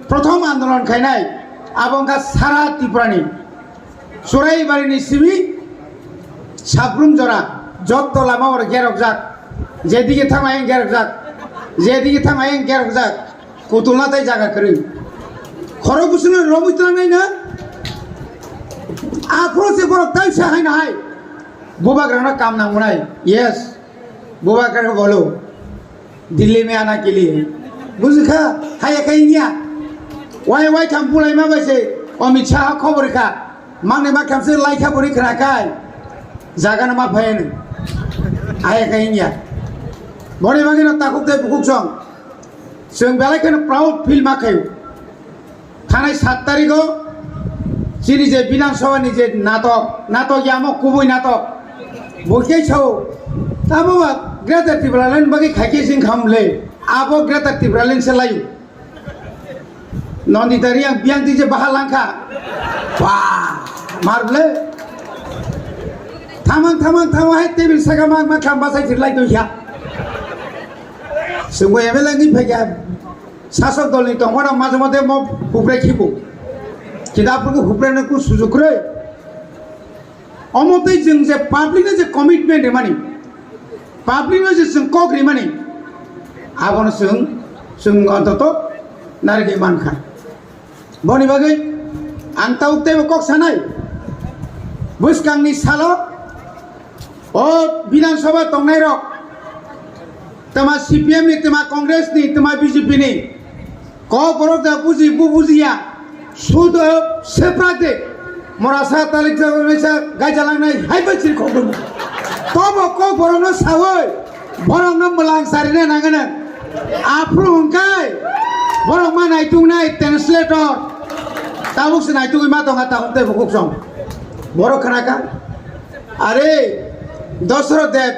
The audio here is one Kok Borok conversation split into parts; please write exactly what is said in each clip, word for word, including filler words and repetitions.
Prothom andolon khainai abo wngkha sara Tripurani Churaibarini simi Sabrum jora jotto lama oro gerokjak, jedige thang ayang gerokjak, jedige thang ayang gerokjak, kutulna tei jaga kwrwi. Khorok bwswkno romwi tlangnai na aphuru se borok tei sa hai na hai bubagrano kam nang mwnai. Yes, bubagra bolo. Delhi mein aana ke liye. Bujikha, haya khe wngya. Wai wai kham bulai ma bai se, Amit Shah khobor kha. Mangnai ma kham se lai kha buri khna kai. Jaga no ma phayan. Haya khe wngya. Boni bagwi no takhuk tei bukhuk song. Chwng belai kheno proud feel ma khayo. Thanai sat tarigo chini je Bidhan Sabha ni je natok, natok yamo kubui natok. Bo khe sao, tamo ba Greater Tipraland bagwi khaikhe sing khamle. Abo Greater Tipraland se layu. Nandita Reang biyang di je baha langkha. Wah, mar ble. Thamang, thamang, thamang hai tebil saka mak mak kham basai thir lai do ya. Sungbo M L A ni phai kha. Sasok dolni tongphano majhe majhe mo hupre khibo. Kintu aphuru hupre no kun sujuk kwrwi. Omo tei chwng je public no je commitment rimani, public no je chwng kok rimani, abono chwng, chwng ontoto narigwi mankha. Boni bagwi ang tabuk teibo kok sanai, bwskangni salo o Bidhan Sabha tongnairok, twma C P M ni, twma Congress ni, twma B J P ni, kok borok da buji, bu bujiya, sudo sepra de, mora sa talik sa, sa gaja langnai, hai ba chiri kok dum. Tobo kok borok no sawi, borok no mwlang sarina nangana. Aphuru hwnkhe, borok ma naitung nai translator. Tabuk se naitung ma tonga, tabuk tei bukhuk song. Borok khana kha, are, Dosro Deb,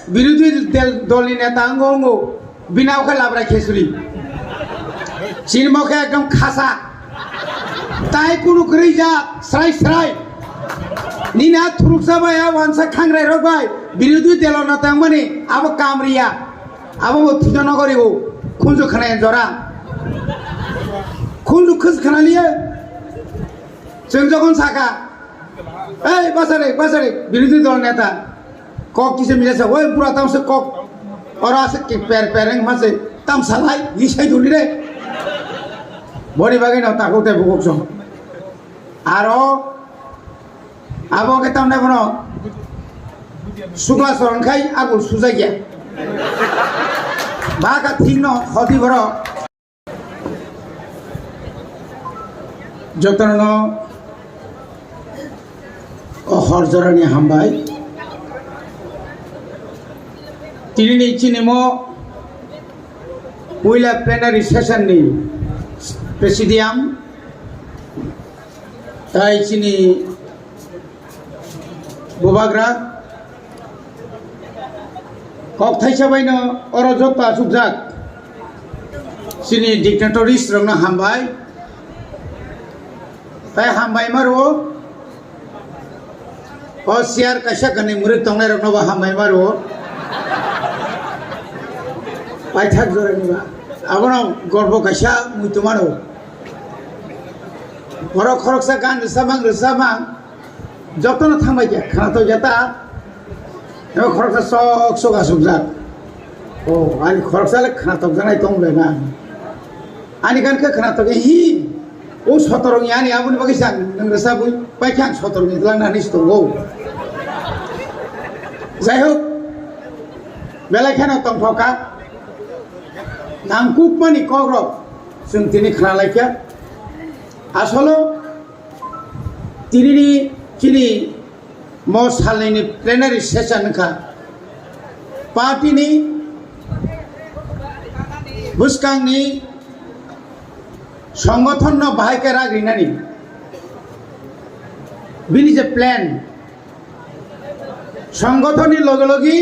birodhi del-, dolni neta wngo wngo, bini o khe labrai khesuri. Chini mo khe ekdom khasa. Tai kunu kwrwi jak, srai srai. Nini a thuruksa bai, a wansa khangrai rok bai, birodhi delo neta wngmani, abo kam riya. Abo bo thwino nogori o, khunju khwnai jora. Khunju khus khwnaliya. Chwng jokhon saka, "Ei, basarik, basarik, birodhi dol neta." Kok kisa misa sa, "Oi, bura tamsa kok." Oro asa ki per per wng mase, "Tamsa lai, ni sai duli re." Boni bagwi no takhuk tei bukhuk song. Aro, abo khe tamni bono sukla soron khai agul sujakya. Ba kha thik no hoti borok. Jotono o hor jorani hambai. Tinini chini mo puila plenary session ni presidium tai chini Bubagra kok thaisa baino oro jokto achukjak chini dignitaries rokno hambai. Tai hambai ma rwo. O chair kaisa kanwi mwrwk tongnai rokno bo hambai ma rwo. Paithak jorani ba. Abono gorbo kaisa muitu mano. Borok khoroksa gan rwsa mang rwsa mang. Jotono thangbai khe khwnathok ya ta. Ebo khoroksa sok sok asukjak. O, ani khoroksa le khwnathok janai tong le na. Ani gan khe khwnathok ya hi. O sotorong ya ani aboni bagwi sang nang rwsa bui pai khe ang sotorong ni lang na ni tongo. Jai hok. Belai kheno tongthok kha. Nangkukmani kokrok chwng tini khna lai kha. Asolo Tinini chini mo salnini plenary session wngkha. Party ni bwskangni songgothon no bahai khe rak rinani bini je plan, songgothon ni loge logi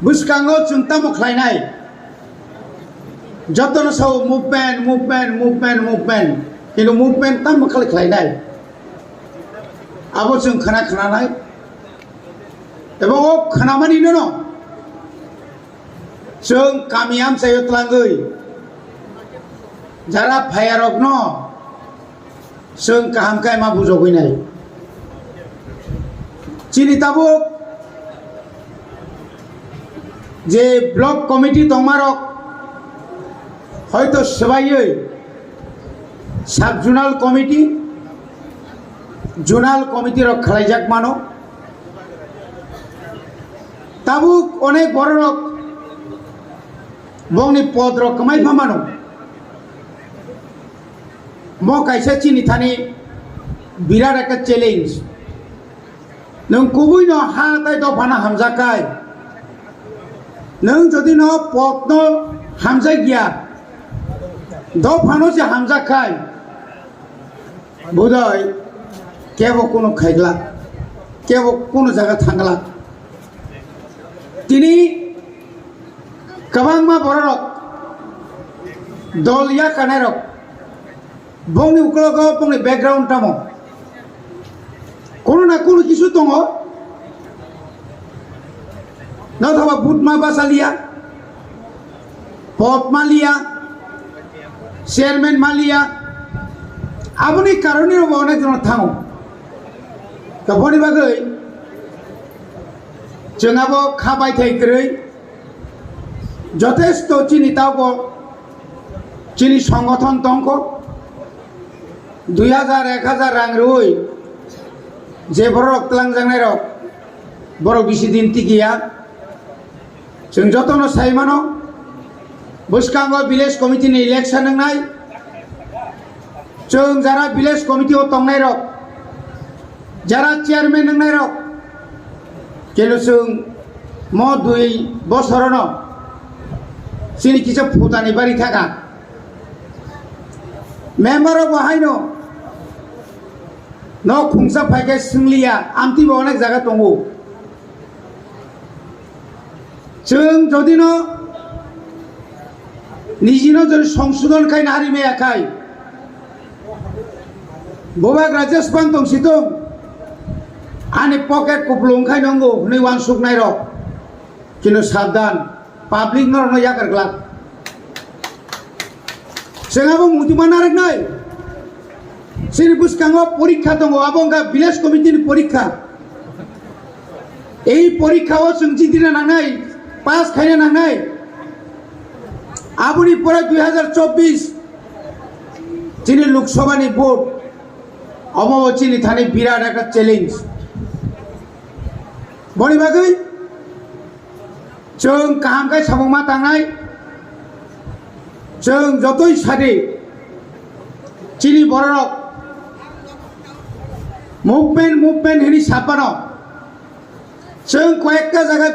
bwskango chwng tamo khlainai. Jotono sao movement, movement, movement, movement. Kintu movement tamo khlai khlainai. Abo chwng khna khnanai. Ebo o khnamani nono chwng kami amchaio tlangwi Jara phaiyarokno chwng kaham khe ma bujogwi nai. Chini tabuk je block committee tongmarok hoito swbaiwi sub zonal committee, zonal committee rok khwlaijak mano. Tabuk onek bororok bongni pod rok kwmai pha mano. Mo kaisa chini thani birat ekta challenge. Nwng kubui no ha tai dophano hamjak khai, nwng jodi no pod no hamjak ya, dophano se hamjak khai, budai kebo kunu khaiglak, kebo kunu jaga thangglak. Tini kwbangma bororok dol ya kanairok, bongni uklogo bongni background tamo? Kono na kono kisu tongo. Nothaba but ma basa liya, pod ma liya, chairman ma liya. Aboni karoni bo onek jon thango. Kaboni bagwi chwng abo kha bai thai kwrwi. Jotesto chini tabuk chini songothon tongkho, dui hajar, ek hajar rang rwi je borok twlangjaknairok, borok bisi din tikiya. Chwng jotono sai mano, bwskango village committee ni election wngnai. Chwng jara village committee o tongnairok, jara chairman wngnairok, kelo chwng mo dui bosorono chini kisa phutani bari thaka. Member rok bo haino nok khungsa phaikhe swngliya, amtwi bo onek jaga tongo. Chwng jodi no niji no jodi songsodon khai nari maya khai, bobak Rajesh Pant tong situng ani pocket kuplung khai nongo hwnwi uansuk nai rok, kino sabdan, public norok no yakar glak. Chwng abo muchungma narwknai. Chini bwskango porikha tongo, abo wngkha village committee ni porikha. Ei porikha o chwng chidina nangnai, pass khaina nangnai. Aboni pore dui hajar chobbish chini Lok Sabha ni vote, omo bo chini thani birat ekta challenge. Boni bagwi chwng kaham khe samung ma tangnai, chwng jotoi sadi chini bororok movement, movement hini sapano chwng koyekta jaga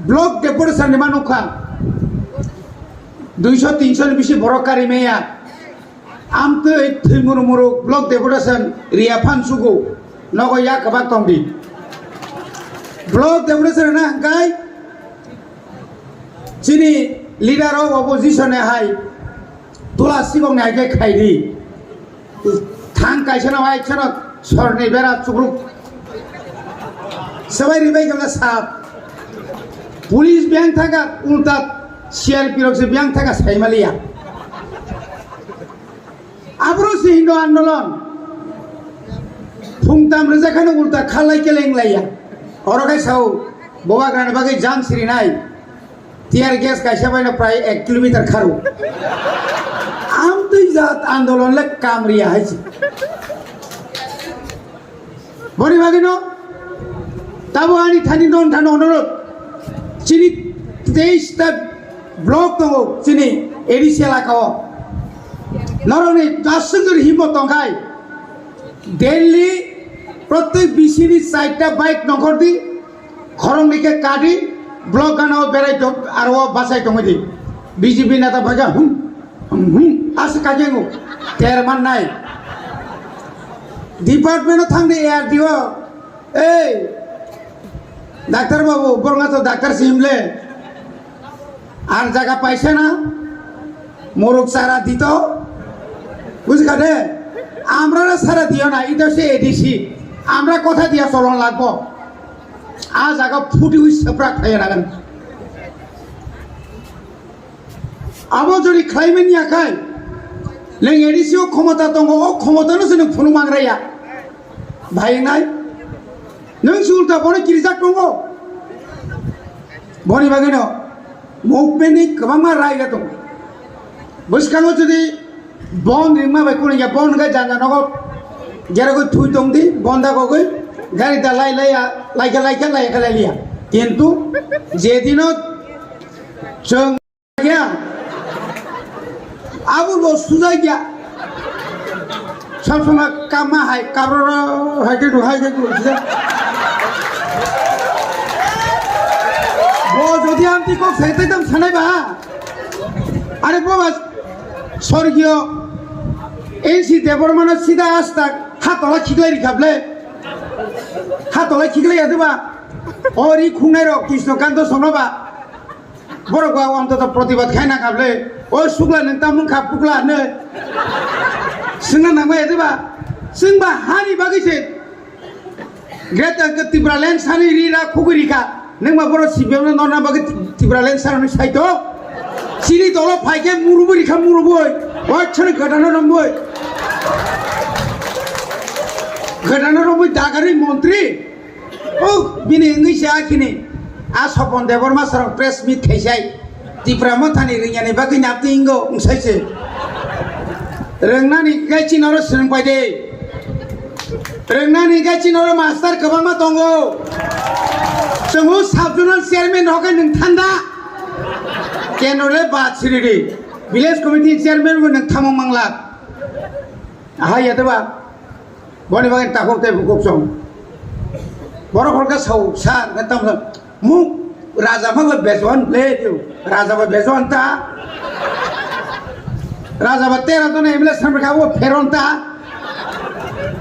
block deputation ni ma nukha, duiso tinso ni bisi borok kari maya. Amtwi thwimuru muru block deputation riya phan sugo nogo yak kwbak tongdi. Block deputation hwnkhe chini leader of opposition hai tula sikok ni hai khe khaidi. Thang kaisa no hai kheno sorni bera chukruk. Sabai ribai khe sap. Police biyang thaka ulta C R P rok se biyang thaka saimaliya. Abro se Hindu andolon. Phungtam rwjak kheno ulta khalai keleng laiya. Oro khai sao, bobagrani bagwi jang sirinai. Tear gas kaisa baino prai ek kilometer kharo. Amtwi jat andolon le kamriya hai se. Boni bagwino tabo ani thani non thani onorot chini teis ta block tongo chini A D C elaka o. Norokni jasuk jori himmo tongkhai Delhi prottek bisini chaita bike nongkhor di, khoroknwi khe kadi, block gana o berai tong aro o bachai tongwi di. B J P neta phaikha hum. Hmm, asa kajengo ter mannai. Department o thangdi A R D O. Ei, doctor babu, borok to doctor si himle. Ar jaga paisa na? Moruk sara dito. Bujhkha de? Amra na sara diyo na, ito se A D C. Amra kotha diya cholon lagbo. A jaga phuti hui seprak thaya nagan. Abo jodi khlaimani yakhai, Nwng A D C o khomota tongo, o khomota no se nwng phunuk mangraya. Bhai nai. Nwng se ulta bono kirijak tongo. Boni bagwi no movement ni kwbangma raida tongo. Bwskango jodi bon ringma bai kulo ya, bon ga jana nogo gera goi thui tong di, bon da gogoi gari da lai lai ya, lai ka lai ka lai ka lai liya. Kintu jedino chwng ya, abo bo sujai ya. Sab sama kama hai, kabroro hai ke du, hai ke du, sujai. Bo jodi amtwi kok sai tai tam sanai ba. Are bo ba sorgiyo N C Debbarmano sida asta hatola khiklai rikha ble. Hatola khiklai ya de ba. O ri khungnai rok Krishna Kanto sono ba. Borok ba ontoto protibad khai na kha ble. O sukla nwng tamo wngkha pukla hwnwi. Swngna nangma ya de ba. Swng ba hani bagwi se. Greater Tipraland sani ri ra khugwi rikha. Nwng ma borok C P M no norna bagwi Tipraland sani saito. Chini dolo phaikhe murubwi rikha murubwi. Wachhani gatano romwi. Gatano romwi dagarwi montri. O bini wngwi se akhini. A Sopon Debbarma sarong press meet khaisai. Tipra Mothani ringyani bagwi napti ingo wngsaise. Rwngnani khe chini oro swrwng pai de. Rwngnani khe chini oro master kwbangma tongo. Chwngno sub zonal chairman rok khe nwng thanda. Kendro le bad siri di. Village committee chairman bo nwng thamung mangla. Ahai ya de ba. Boni bagwi takhuk tei bukhuk song. Borok hor khe sao sa, khe tamo sa, muk raja phang le bejoan le diu. Raja ba bejoan ta. Raja ba tera jona M L A samra kha o pheron ta.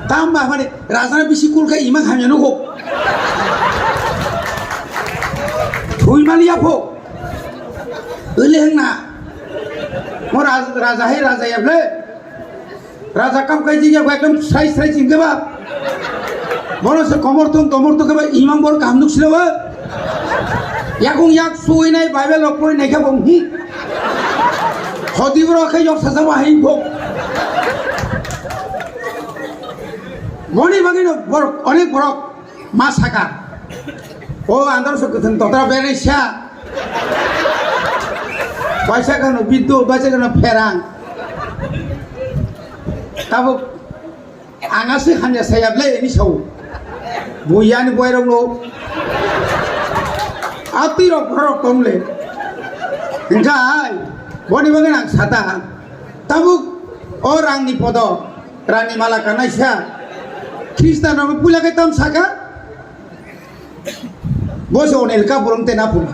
Tam ba mani raja na bisi kul khe imang hamya nugo. Thui mali ya pho. Ele heng na. Mo raj-, raja hai raja ya ble. Raja kam kai jigya ekdom srai srai chingke ba. Bono se komor tung tomor tung ke ba imang bor kaham nuk sila ba. Yakung yak sui nai Bible rok pori nai kha bong hi. Hodi bro khe yok sasa ba hai bong. Boni bagwi no borok, onek borok ma saka. O andar so kwthwng totra berai sa. Baisa kano biddo, baisa kano pherang. Tabuk ang aswk hamya saya ble ini sao. Buyani boy rok no. Ati rok borok tong le. Engkai boni bagwi ang sata. Tabuk o rangni podo, rangni mala kanai sa. Khristan rok puila khe tam saka. Bo se Anil Kapoor wng tei na phuru.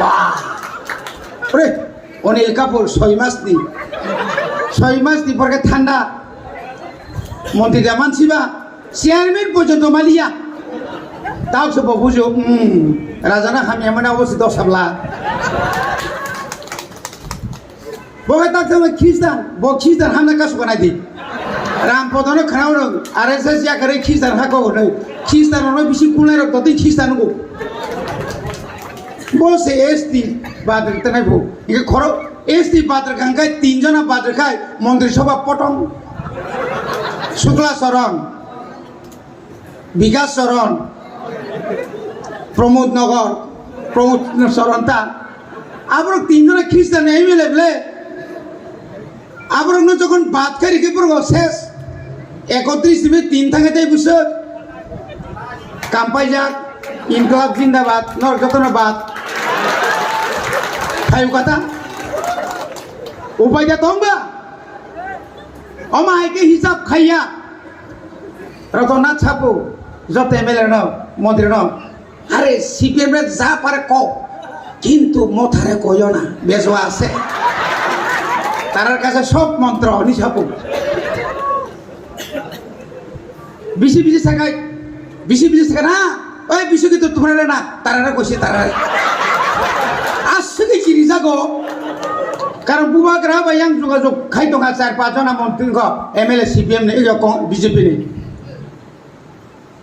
Wah. Ore, Anil Kapoor soi mas ni. Soi mas ni por khe thanda. Montri da mansi ba. Chairman porjonto maliya. Tao se bo bujo, hmm, raja na hamya mana bo se dos sabla. Bo hai tak sama Khristan, bo Khristan hamna kasu kanai di. Ram podono khana rok, R S S ya kare Khristan ha ko no. Khristan no bisi kulai rok totwi Khristan go. Bo se S T badr tanai bo. Ike khoro S T badr kangkai tin jona badr khai Montri Sabha potong. Shukla Saran. Bikas Saran, Pramod Nagar, Pramod Saran ta. Aborok tin jona Khristan M L A ble. Aborok no jokhon bad khai rikhe borok ses. Ekotris ni tin thangkhe tei buso. Kampaijak, Inklab Jindabad, nor jotono bad. Phayu kata. Upai da tong ba? Omo hai khe hisab khaiya. Rajanath sabu, joto M L A no, montri no, are C P M re ja pare ko, kintu Mothare koyo na, bejo ase. Tarar kache sob montro ni sabu. Bisi bisi sakai, bisi bisi sakha na, oi bisi kitu tumra na, tarare koise tarare. Aswk khe chiri jago. Karon bubagra bai yang jogajog khai tongkha char panch jona montri ko M L A C P M ni, ego ko B J P ni.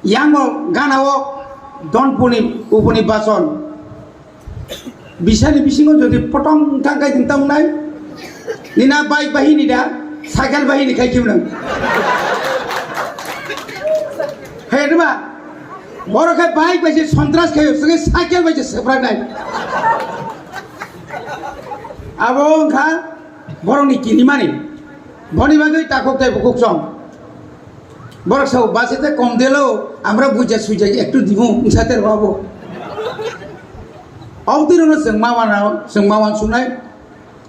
Yango gana o Donpur ni uponi bason. Bisani bisingo jodi potong tangkai tong tangnai, Nina bike bahini da, cycle bahini khai kiu nang. Hai da ba? Borok khe bike bai se sontras khayo, sege cycle bai se seprak nai. Abo wngkha borokni kinimani. Boni bagwi takhuk tei bukhuk song. Borok sao base te kom delo, amra buja suja ektu dimu, wngsa ter babo. Obdi rono chwng ma wana, chwng ma wan sunai.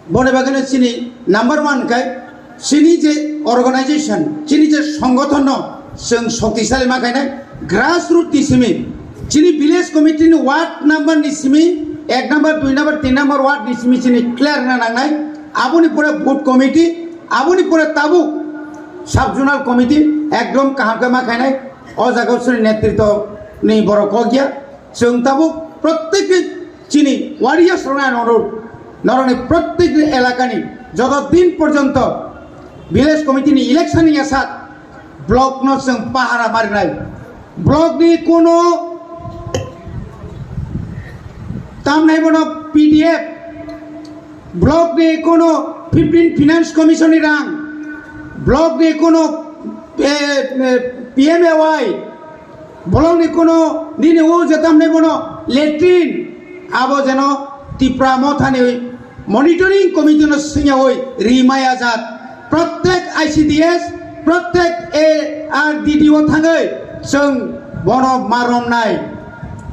Boni bagwino chini number one khai chini je organization, chini je songgothon no chwng shoktisali ma khainai grassroot ni simi, chini village committee ni ward number ni simi, ek number, dui number, tin number ward ni simi chini clear na nangnai. Aboni pore booth committee, aboni pore tabuk sub zonal committee ekdom kaham khe ma khainai. O jaga chini netritwo ni borok kok ya. Chwng tabuk protyek chini warriors rokno ano norokni protyek elakani joto din porjonto village committee ni election ni asat block no chwng pahara marinai. Block ni kuno tamnai bono P D F, block ni kuno fifteen finance commission ni rang, block ni kuno, eh, eh, P M A Y, bolongni kono nini o jetamne bono latrine abo jeno Tipra Mothani monitoring committee no singyawi rimaya jat. Protek I C D S, protek A R D D o thangwi chwng bono maromnai.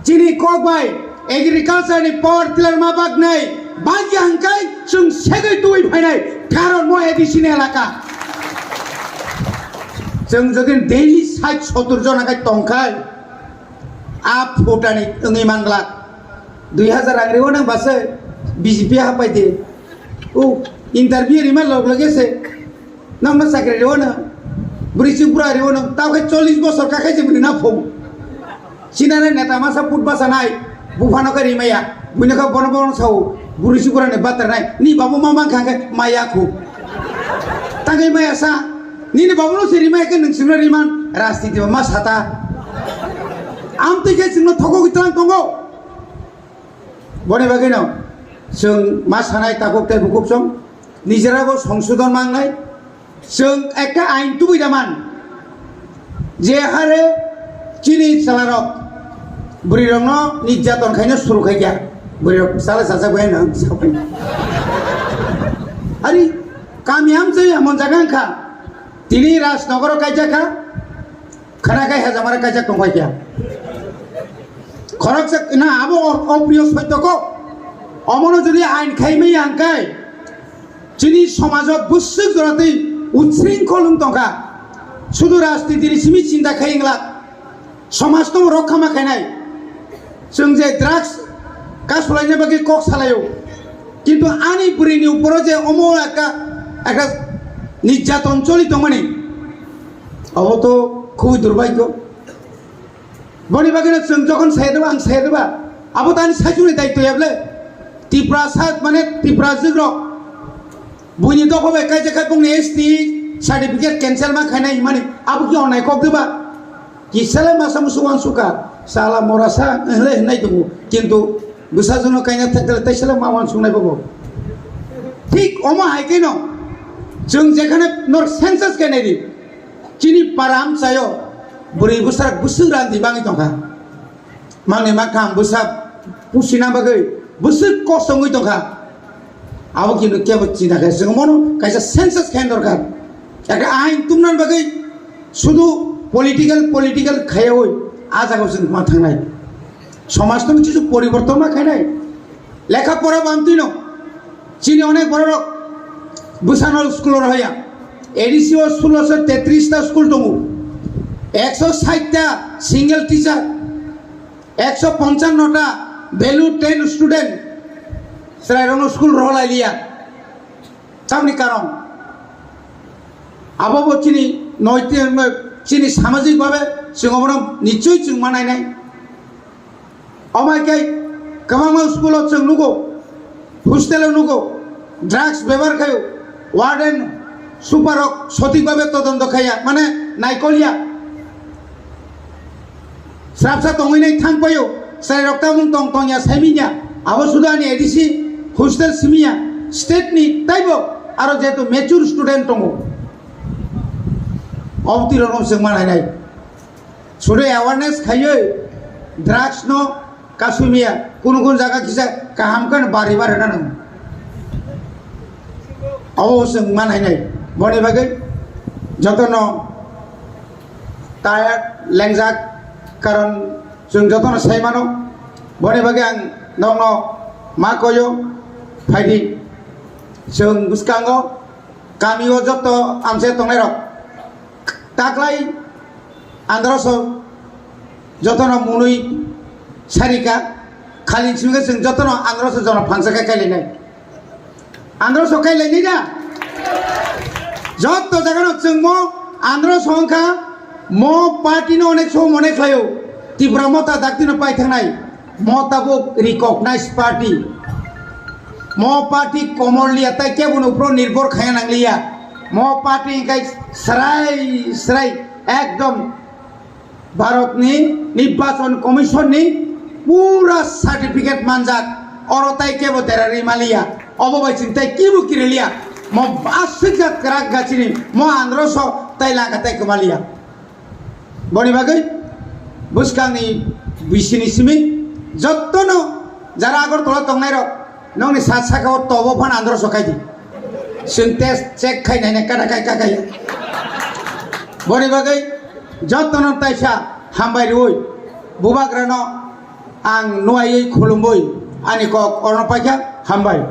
Chini kok bai agriculture ni power tiller ma baknai, bagya hwnkhe chwng segwi twi phainai, karon mo A D C ni elaka. Chwng jodi daily sait sotur jona khai tongkhai, a phutani wngwi manglak. Dui hazar rang riwo nang base B J P hapai de. O interview rima log lage se. Nang ma chakri riwo nang. Buri chuk bura riwo nang. Tao khai chollish bosor ka khai je buri na phung. Sinana neta masa put basa nai, buphano khe rimaya, buino khe bono bono sao, buri sukurani batar nai, ni babu ma mankha khe maya khu. Tangwi maya sa, nini babu no se rimaya khe nwng sino riman, rajniti ma sata. Amtwi khe chwngno thokogwi tlang tongo. Boni bagwino chwng ma sanai takhuk tei bukhuk song, nijerago songsodon mangnai, chwng ekta ain tubui da man, je hare chini chwlarok bwrwirokno nirjaton khaino suru khaikha, bwrwirok chala chajak bai no saphai. Ari kami amchai emon jaga wngkha, tini Rajnogoro kaijak kha, khana kai hajamara kaijak tongkhaikha. Khoroksa na abo o-, opriyo soitoko, omono jodi ain khaimai angkai, chini somajo bwswk joratwi utsringkhol wng tongkha. Sudu rajnitini simi chinta khai wngla, somaj tong rokha ma khainai. Chwng je drugs kasulaina bagwi kok salaio, kintu ani bwrwini uporo je omo ekta, ekta nirjaton choli tongmani, abo to khubui durbhagyo. Boni bagwino chwng jokhon saya deba, ang saya deba, abo tani saichungni daityo ya bole. Tiprasa, mane Tiprajwk rok buini dopha bai kaijak khai bongni S T certificate cancel ma khainai himani, abo ki onai kok deba? Kisale masa musu uansukha, sala morasa hinlai hinlai tongo, kintu bwsajwkno kaina thakdele taisala ma uansuknai bobo. Thik omo hai khe no chwng jekhane nor census khe nai di. Chini para amchaio bwrwi bwsarok bwswk randi bangwi tongkha. Mangni makham bwsa pusina bagwi bwswk kosongwi tongkha. Abo kintu kebo china khe chwng mono kaisa census khaina dorkar. Ekha ain tumna bagwi sudu political, political khaiyawi a jagao chwng ma thangnai. Somaj tong chisu poriborton ma khainai. Lekha pora bantwino chini onek bororok bwsano school rohaya. A D C o school o se tetris ta school tongo, ekso sait ta single teacher, ekso ponchanno ta value ten student, chwrairokno school roholailiya. Tamni karon abo bo chini noiti, chini samajik babe chwng obono nichoi chwng manainai. Omo hai khe kwbangma school o chwng nugo, hostel o nugo, drugs bebohar khaio, warden, super rok sothik bhabe todonto khaiya, mane naikolya. Srapsa tongwi nai thang paio, chwrai rok tamung tong tongya saiminya, abo suda ani A D C hostel simiya, state ni taibo Aro jehetu mature student tongo, obotwi rokno chwng manai nai. Sudu awareness khaiwi drugs no kasumia, kunu kunu jaga kisa kaham khe bari bari rwna nango. Abo chwng manai nai. Boni bagwi jotono tired lengjak, karon chwng jotono sai mano. Boni bagwi ang nokno ma koyo, phaidi. Chwng bwskango kami o joto amchai tongnai rok taklai androso jotono munui sarika khali simi khe chwng jotono androso jono phansa khe kailainai. Androso kailainai da? Joto jagano chwngmo androso wngkha mo party no onek so mone khlaio. Tipra Motha daktino paithangnai. Mo tabuk recognized party. Mo party komor liya, tai kebo no upro nirbhor khaya nang liya. Mo party hingkai srai srai ekdom Bharat ni Nirbachon Commission ni pura certificate manjak. Oro tai kebo derari maliya. Obo bai chwng tai kebo kiriliya. Mo aswk jat kwrak gachini mo androso tai laka tai kwmaliya. Boni bagwi bwskangni bisini simi jottono jara Agartala tongnairok nokni sat sakao tobo phano androso kaidi. Chwng test check khai naina kada kai kakai. Boni bagwi jottono taisa hambai rwui bubagrano ang nuaiwi khulumwi ani kok orno paikha, hambai.